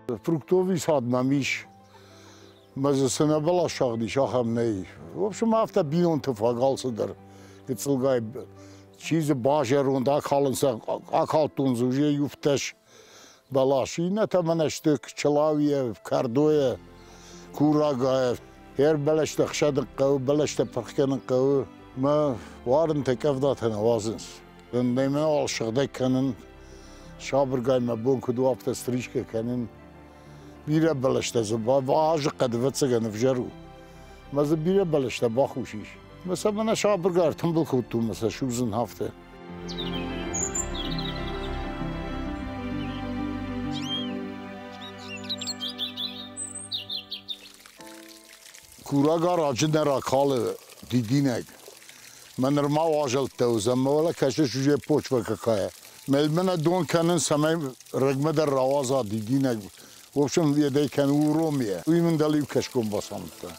Фруктовый сад мӕм ис, мӕ дзы цы нӕ бӕлас сагъд ис, ахӕм нӕй. В общем, афтӕ бинонты фаг алцыдӕр гыццылгай. Чи дзы базӕронд, акалынц, акалдтон дзы уже иуфтӕс бӕлас. Иннӕтӕ мӕнӕ сты чылауийӕ, кӕрдойӕ, курагайӕ. Хӕр бӕлӕстӕ хсӕдын хъӕуы, бӕлӕстӕ пырх кӕнын хъӕуы. Мӕ уарынтӕ, къӕвдатӕ нӕ уадзынц. Мӕ уал сыгъдӕг кӕнын, сабыргай мӕ бон куыд у, афтӕ стрижкӕ кӕнын. Бирӕ бӕлӕстӕ дзы азы хъӕд, ӕвӕццӕгӕн, ӕвзӕр у. Мӕ дзы бирӕ бӕлӕстӕ бахус ис. Мӕ сӕ мӕнӕ сабыргай ӕртымбыл кодтон, мӕ сӕ судзын афтӕ. Курӕг раджы нӕ ракалы дидинӕг. Мӕ нырма уазӕлттӕ уыдзӕн, мӕ уӕлӕ кӕсыс уже почва какая. Мӕ мӕнӕ дон кӕнын, цӕмӕй рӕгмӕ дӕр рауадза дидинӕг. В общем, едӕй кӕны уромия. Уый мын дӕл-иу кӕсгон бацамыдта.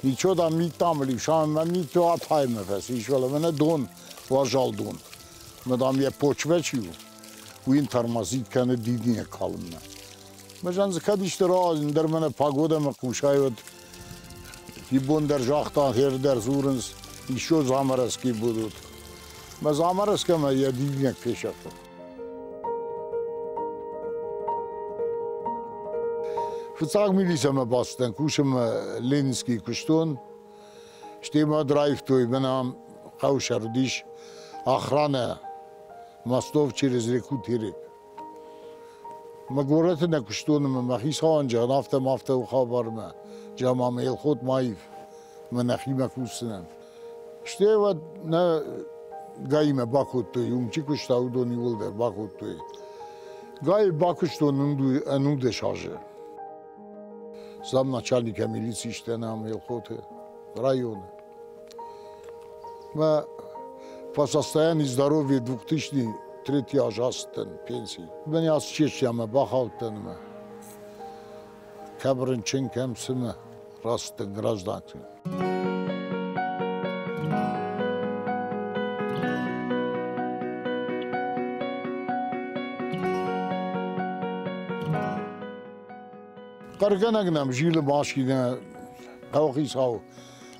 Ничего там мит там или мӕ мит атаймӕ фӕцис, фӕлӕ мӕнӕ дон, уазал дон. Мӕ дам йӕ почвӕ чи у, уый йын тормозит кӕны дидинӕг калынмӕ. Мӕ зӕн дзы кӕд исты рауадзин, дӕр мӕнӕ погодӕмӕ хъусай, уӕд ибон дӕр загъта, хер дӕр дзурынц, еще заморозки будут. Мӕ заморозкӕмӕ йӕ дидинӕг фесӕфы. Фыццаг милицӕмӕ бацыдтӕн, кусынмӕ Ленинскийы куыстон. Стӕй мӕ драйвтой, мӕнӕ ам хъӕусӕр уыдис охранӕ мостов через реку Терек. Мӕ горӕты нӕ куыстон ӕмӕ мӕ хицауӕн зӕгъын, афтӕ ма афтӕ у хабармӕ, зӕгъ ма мӕ Елхот ма ив, мӕ нӕхимӕ кусдзынӕн. Стӕй уӕд нӕ ГАИ-мӕ бакодтой, уым чи куыста, уыдон иууылдӕр бакодтой. ГАИ бакуыстон ӕнудӕс азы. Замначальника милиции сдӕн ам Елхоты районы. Мӕ по состоянию здоровья 2003 аз ацыдтӕн пенсийы. Мӕн ацы Чечнямӕ бахаудтӕн ӕмӕ кӕм рынчын, кӕм цымӕ рацыдтӕн гражданки. Хъӕргӕнӕг нӕм зилы машинӕ, хъӕуыхицау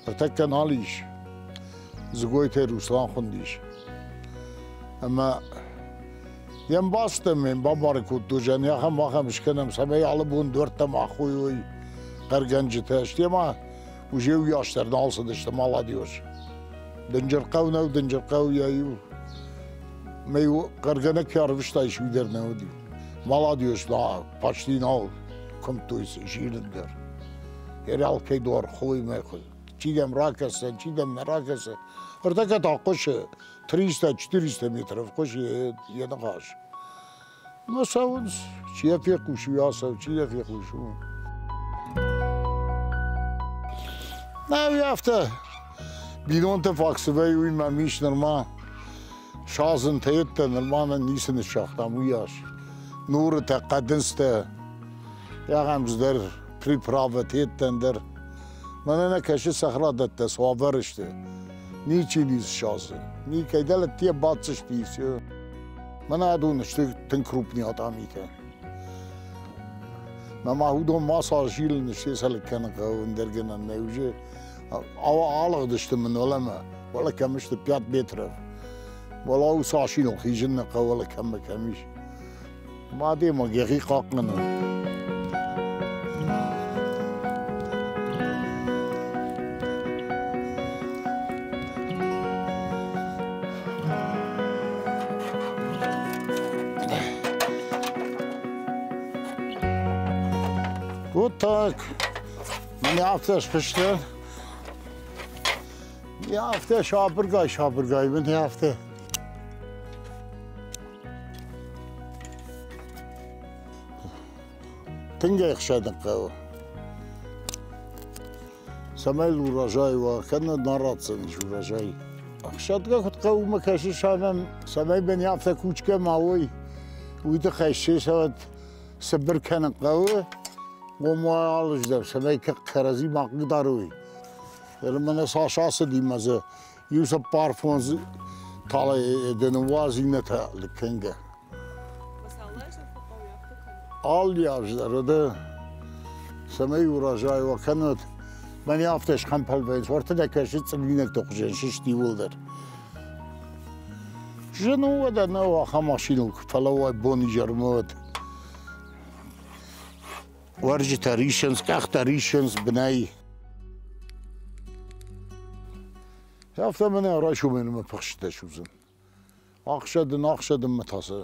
ӕртӕккӕ нал ис. Дзыгойтӕй Руслан хуындис. Ӕмӕ йӕм бацыдтӕн, ме бамбарын кодтой, зӕгъын, ахӕм ахӕм скӕнӕм, цӕмӕй алы бон дуӕрттӕ ма хойой хъӕргӕнджытӕ. Стӕй ма уже уыйас дӕр нал цыдысты, маладиос. Дынджыр хъӕу нӕу, дынджыр хъӕу йӕ иу. Мӕ хъӕргӕнӕг кӕй арвыстаис, уый дӕр нӕ уыди. Маладиос почти нал куымдтой зилын дӕр. Алкӕй дуар хоймӕ чи дӕм ракӕсы, чи дӕм нӕ ракӕсы. Ӕртӕккӕ та хъуысы 300-400 метров хъуысы йӕ ныхас. Ну, цӕуынц, чи йӕ фехъусы, уый ацӕуы, чи йӕ фехъусы. Нӕ, уый афтӕ. Бинонтӕ фаг цы вӕййы, уый мӕм ис нырма. Садзынтӕ йедтӕ нырма нын ницы ныссагътам, уыйас. Нурытӕ, хъӕдындзтӕ, ахӕм цыдӕр приправӕтӕ йедтӕн дӕр. Мӕнӕ нӕ кӕсы цӕхӕрадӕттӕ цы уавӕры сты. Ничи ницы садзы. Никӕй дӕлӕ баддзысты и все. Мӕнӕ адон сты тынг крупный атъамитӕ. Мӕ ма уыдон ма цал зилын сты, сӕ лыг кӕнын хъӕуы, ӕндӕр гӕнӕн нӕй уже. Алыгъдысты мын уӕлӕмӕ, уӕлӕ кӕм сты, 5 метров. Уӕлӕ уыцы асиныл хизын нӕ хъӕуы, уӕлӕ кӕм кӕм ис. Ма адӕймаг йӕхи хъахъхъӕны. Вот так. Мӕнӕ афтӕ сфыста. Афтӕ сабыргай, сабыргай, мӕнӕ афтӕ. Тынг ӕхсӕдын хъӕуы. Цӕмӕй урожай уа, кӕннод ма ратдзӕнис урожай. Ӕхсӕдгӕ куыд хъӕуы, уымӕ кӕсыс ӕмӕ цӕмӕй мӕн афтӕ кучкӕ ма уой, уый тыххӕй сесӕвӕд цыбыр кӕнын хъӕуы, ома алыздӕр, цӕмӕй кӕрӕдзи ма хъыгдарой. Мӕнӕ цас ацыди мӕ дзы иу цыппар-фондз талайы дын уадз, иннӕтӕ лыг кӕнгӕ. Алы аз дӕр уыд, цӕмӕй урожай уа, кӕннод мӕнӕ афтӕ схӕмпӕл вӕййынц, уӕртӕ дӕ кӕсы цъыллинӕгты хуызӕн сыст иууылдӕр. Зын у уӕдӕ нӕу ахӕм машиныл куы фӕлӕууай бон-изӕрмӕ уӕд. Уӕрджытӕ риссынц, къӕхтӕ риссынц бынӕй. Афтӕ мӕнӕ райсомӕй мӕ пыхсытӕ судзын. Ӕхсӕдын, ӕхсӕдынмӕ та сӕ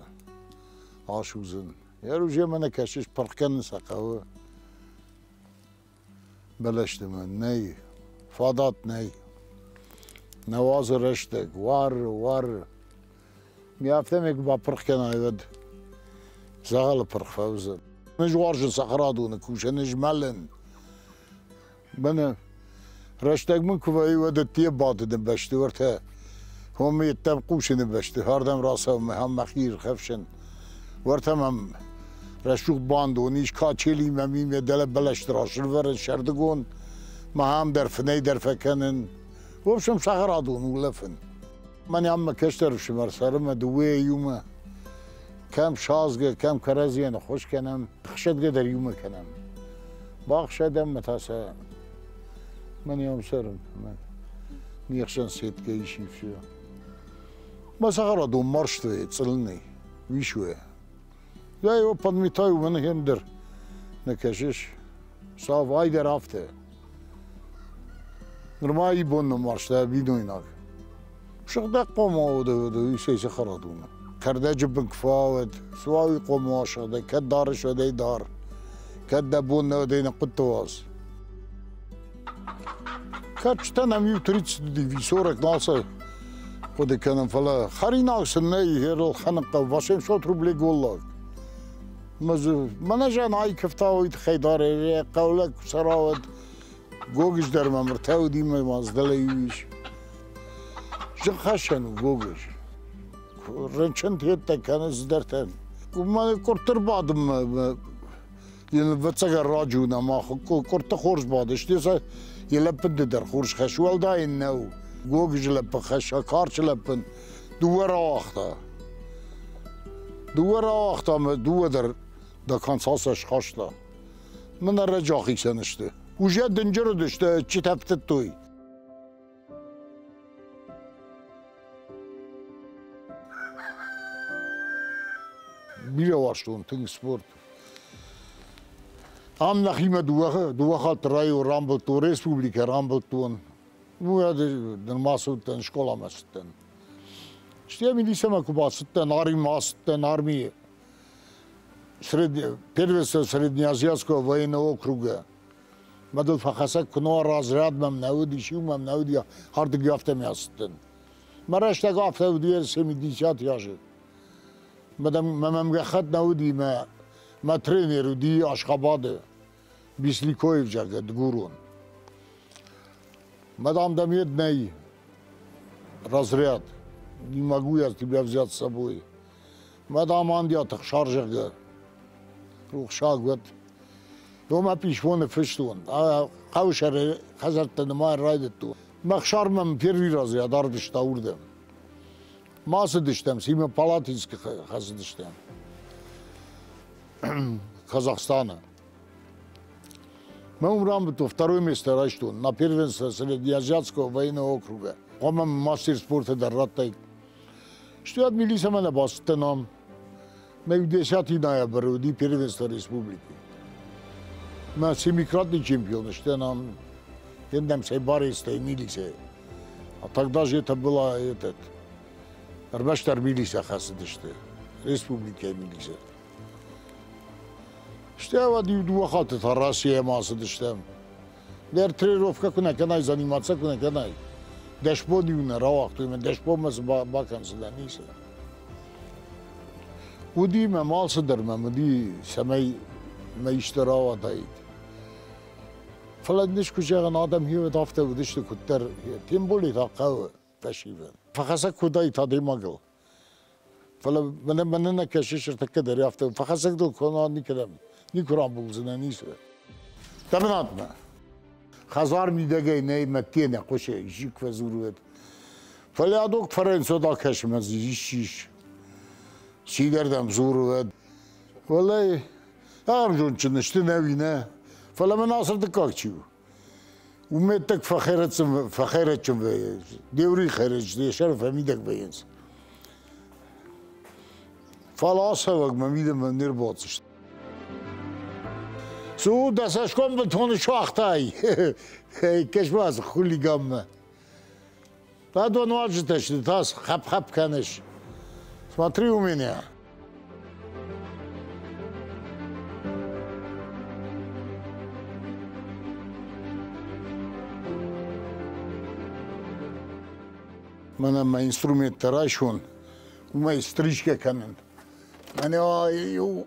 асудзын. Йӕ ружемӕ нӕ кӕсыс, пырх кӕнын сӕ хъӕуы. Бӕлӕсты мӕ нӕй, фадат нӕй. Нӕ уадзы рӕстӕг, уары, уары. Ми афтӕмӕй куы бапырх кӕнай, уӕд дзӕгъӕлы пырх фӕуыдзӕн. Ӕз уарзын цӕхӕрадоны кусӕн, змӕлын. Мӕнӕ рӕстӕг мын куы вӕййы, уӕд ӕдде бадыны бӕсты уӕртӕ хомы йеддӕм хъусыны бӕсты ардӕм рацӕуын мӕ мӕхи ирхӕфсын. Уӕртӕ мӕм рӕсугъд бандон ис, качелимӕ мимӕ дӕлӕ бӕлӕсты раз сывӕрын сӕрдыгон, мӕ ам дӕр фынӕй дӕр фӕкӕнын. В общем, цӕхӕрадон улӕфын. Мӕнӕ ам мӕ кӕстӕр ӕфсымӕр цӕры мӕ дыууӕйӕ иумӕ. Кӕм садзгӕ, кӕм кӕрӕдзийӕн ӕххуыс кӕнӕм, хсӕдгӕ дӕр иумӕ кӕнӕм. Бахсӕдӕм мӕ та сӕ мӕн ам цӕрын. Не хсӕн сеткӕ ис и все. Мӕ цӕхӕрадон маршты цъылынӕй, уисуйӕ. Я его подметаю, мӕн хендер. Нӕ кӕсыс? Савай дӕр афтӕ. Нырма ибон ныммарзта бинойнаг. Сыгъдӕг хъуамӕ уыд, уый сӕ цӕхӕрадоны. Кӕрдӕджы бын куы фӕуӕд, суауи хъуамӕ уа сыгъдӕг, кӕд дарыс, уӕд ӕй дар. Кӕд дӕ бон нӕ уӕд ӕй ныхъхъуытты уадз. Кӕрчытӕ нӕм иу 30 сорок нал сӕ хъуыды кӕнӕм, фӕлӕ хӕринаг сын нӕй, ӕрылхӕнын хъӕуы 800 рублей голлаг. Мӕнӕ зӕн ай куывта, уый тыххӕй дӕр хъӕулӕг куы цӕра, уӕд гогыз дӕр мӕм ӕртӕ уыди мӕ ма дӕлӕ иу ис. Зынхӕссӕн у гогыз. Рынчынтӕ кӕны цыдӕртӕ. Мӕ къуыртты рбадынмӕ йын ӕвӕццӕгӕн раджы у нӕма къуыртты хорз бады, стӕй сӕ йӕ лӕппынты дӕр хорз хӕс, уӕлдай йын нӕу. Гогызы лӕппын хӕсса, карчы лӕппын дыууӕ рауагъта. Дыууӕ рауагъта ӕмӕ дыууӕ дӕр до конца сӕ схаста. Мын ӕрӕджы ахицӕн сты. Уже дынджыр уыдысты, ӕччытӕ ӕфтыдтой. Бирӕ уарзтон тынг спорт. Ам нӕхимӕ дыууӕ хатты район рамбылдтон, республикӕ рамбылдтон. Уӕд нырма цыдтӕн, скъоламӕ цыдтӕн. Стӕй милицӕмӕ куы бацыдтӕн, армимӕ ацыдтӕн, армийы первенство Среднеазиатского военного округа. Мӕ дыл фӕхӕцӕг куы нӕ разряд мӕм нӕ уыдис, иу мӕм нӕ уыди, ардыгӕй афтӕ ацыдтӕн. Мӕ рӕстӕг афтӕ уыди 70 азы. Мӕ мӕм гӕххӕтт нӕ уыди, мӕ тренер уыди Ашхабады, Бисликоев, зӕгъгӕ, дыгурон. Мадам Дамед нӕй разряд, не могу я тебя взять с собой. Мадам Андиаты Хсар, зӕгъгӕ, рухсаг уӕд. Уымӕ писмо ныффыстон. Хъӕусӕры хӕдзӕрттӕ нымайын райдыдтон. Мӕ Хсар мӕм первый разряд арвыста уырдӕм. Ма цыдыстӕм, Семипалатинскы хӕцыдыстӕм. Казахстаны. Мы уым рамбылдтон второе место райстон на первенство Среднеазиатского военного округа. Хъуамӕ мастер спорта дӕр радтай. Стӕй милицӕмӕ нӕ бацыдтӕн ам. Мӕ десятый ноябрь уыди первенство республики. Мӕ семикратный чемпион стӕн ам. Тендӕм сӕ барестай милицӕ. А тогда же это было этот... Ӕрмӕстдӕр милицӕ хӕцыдысты. Республикӕйы милицӕ. Стӕй уӕд иу-дыууӕ хатты та Российӕмӕ ацыдыстӕм. Дӕр тренировкӕ куы нӕ кӕнай, заниматься куы нӕ кӕнай, 10 бон-иу нӕ рауагътой ӕмӕ 10 бонмӕ цы бакӕндзынӕ, ницы. Уыди мӕм алцыдӕр мӕм уыди, цӕмӕй мӕ исты рауадаид. Фӕлӕ дын куы зӕгъын, адӕм хиуӕд афтӕ уыдысты куыддӕр, тем более та хъӕуы фӕсивӕд. Фӕхӕцӕг куыдаид адӕймагыл. Фӕлӕ мӕнӕ мӕнӕ нӕ кӕсыс ӕртӕккӕ дӕр афтӕ фӕхӕцӕг дыл куы никӕдӕм, никуы рамбулдзынӕ ницы. Дӕ бынатмӕ. Хӕдзар мидӕгӕй нӕй мӕ нӕ хъуысы, исчи куы фӕдзуры, Фӕлӕ адок фӕрӕнцод акӕсы мӕ дзы исчи ис. Чидӕр дӕм дзуры уӕд. Уӕлӕй, Ахӕм зондджын сты нӕ уи нӕ, фӕлӕ мын ацырдыккаг чи у? Уымӕ ӕттӕг фӕхӕйрӕджджын вӕййы, деури хӕйрӕджыты йӕ сӕры фӕмидӕг вӕййынц. Фӕлӕ ацӕуӕг мӕ мидӕмӕ не рбацыдысты. Цы у, дӕ цӕсгом бынтон суагътай? Кӕс-ма ацы хулиганмӕ. Адон уазджытӕ сты, тас хӕпп-хӕпп кӕныс. Смотри у меня. Мӕнӕ мӕ инструменттӕ райсон, уымӕй стрижкӕ кӕнын. Мӕнӕ иу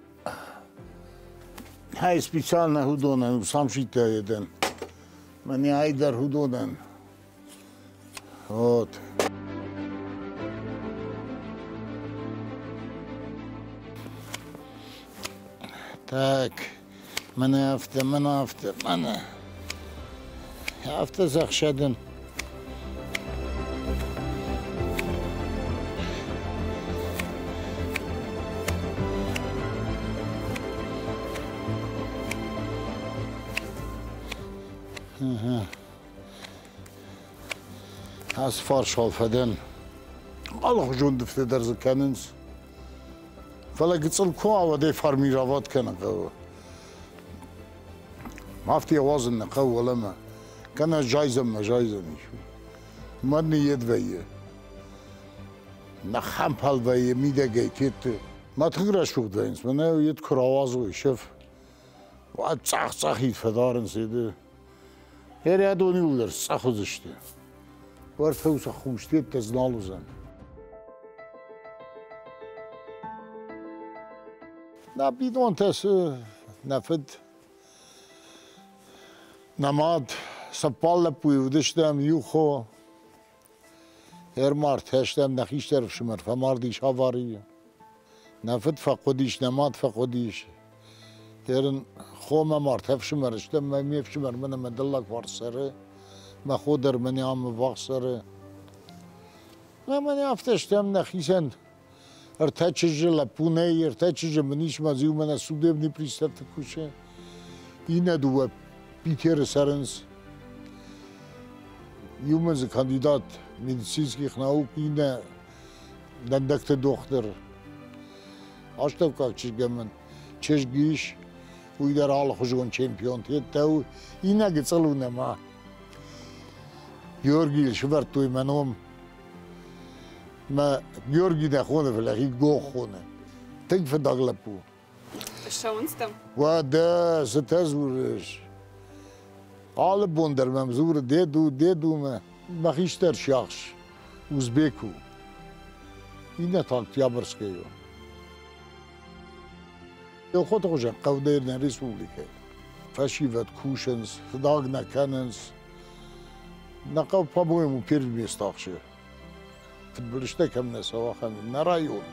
хай специально уыдонӕн самшиттӕ дӕн. Мӕнӕ ай дӕр уыдонӕн. Вот. Так, мӕнӕ афтӕ, мӕнӕ афтӕ, мӕнӕ. Афтӕ зӕхсӕдын. Ага. Ацы фарсыл фӕдӕн. Алыхуызон дывтӕ дӕр дзы кӕнынц. Фӕлӕ гыццыл куы уа, уӕд ӕй формировать кӕнын хъӕуы. Афтӕ йӕ уадзын нӕ хъӕуы уӕлӕмӕ. Кӕнӕ зайдзӕн-мӕ зайдзӕнис. Уымӕн ныййед вӕййы. Нӕ хӕмпӕл вӕййы мидӕгӕй тетты. Мӕ тынг рӕсугъд вӕййынц. Мӕнӕ йед куы рауадзой, шеф. Уӕд цъӕх-цъӕхид фӕдарынц еды. Ӕрӕдон иууылдӕр сцъӕх уыдзысты. Уӕртӕ уыцы хустеттӕ дзы нал уыдзӕн. Нӕ бинонтӕ цы, нӕ фыд, нӕ мад, цыппар лӕппуйы уыдыстӕм, иу хо. Ӕрмардтӕ стӕм, нӕ хистӕр ӕфсымӕр фӕмардис аварийы. Нӕ фыд фӕхъуыдис, нӕ мад фӕхъуыдис. Ерын хо мӕ мард ӕфсымӕр стӕм, мӕ ме фсымӕр мӕнӕ мӕ дӕллаг фарс цӕры, мӕ хо дӕр мӕнӕ ам ӕввахс цӕры. Нӕ мӕнӕ афтӕ стӕм нӕхицӕн. Ӕртӕ чызджы лӕппу нӕй, ӕртӕ чызджы мын ис, мӕ дзиу мӕнӕ судебный приставты кусы. Иннӕ дыууӕ Питеры цӕрынц. Иу мын дзы кандидат медицинских наук, иннӕ дӕндӕгты дохтыр. Астӕуккаг чызгӕн мын чызг ис, уый дӕр алыхуызон чемпион федта у. Иннӕ гыццыл у нӕма. Георгийыл сывӕрдтой мӕ ном. Мӕ Георги нӕ хоны, фӕлӕ хи Гох хоны. Тынг фыдаг лӕппу. Ссӕуынц дӕм? Уӕдӕ, цытӕ дзурыс? Алы бон дӕр мӕм дзуры деду, дедумӕ. Мӕ хистӕр сиахс узбек у. Иннӕ та Октябрьскӕй у. Елхоты хуызӕн хъӕу дӕр нӕ республикӕйы. Фӕсивӕд кусынц, фыдаг нӕ кӕнынц. Нӕ хъӕу, по-моему, первый место ахсы. Фыдбылызтӕ кӕм нӕ цӕуы, ахӕм нӕ район.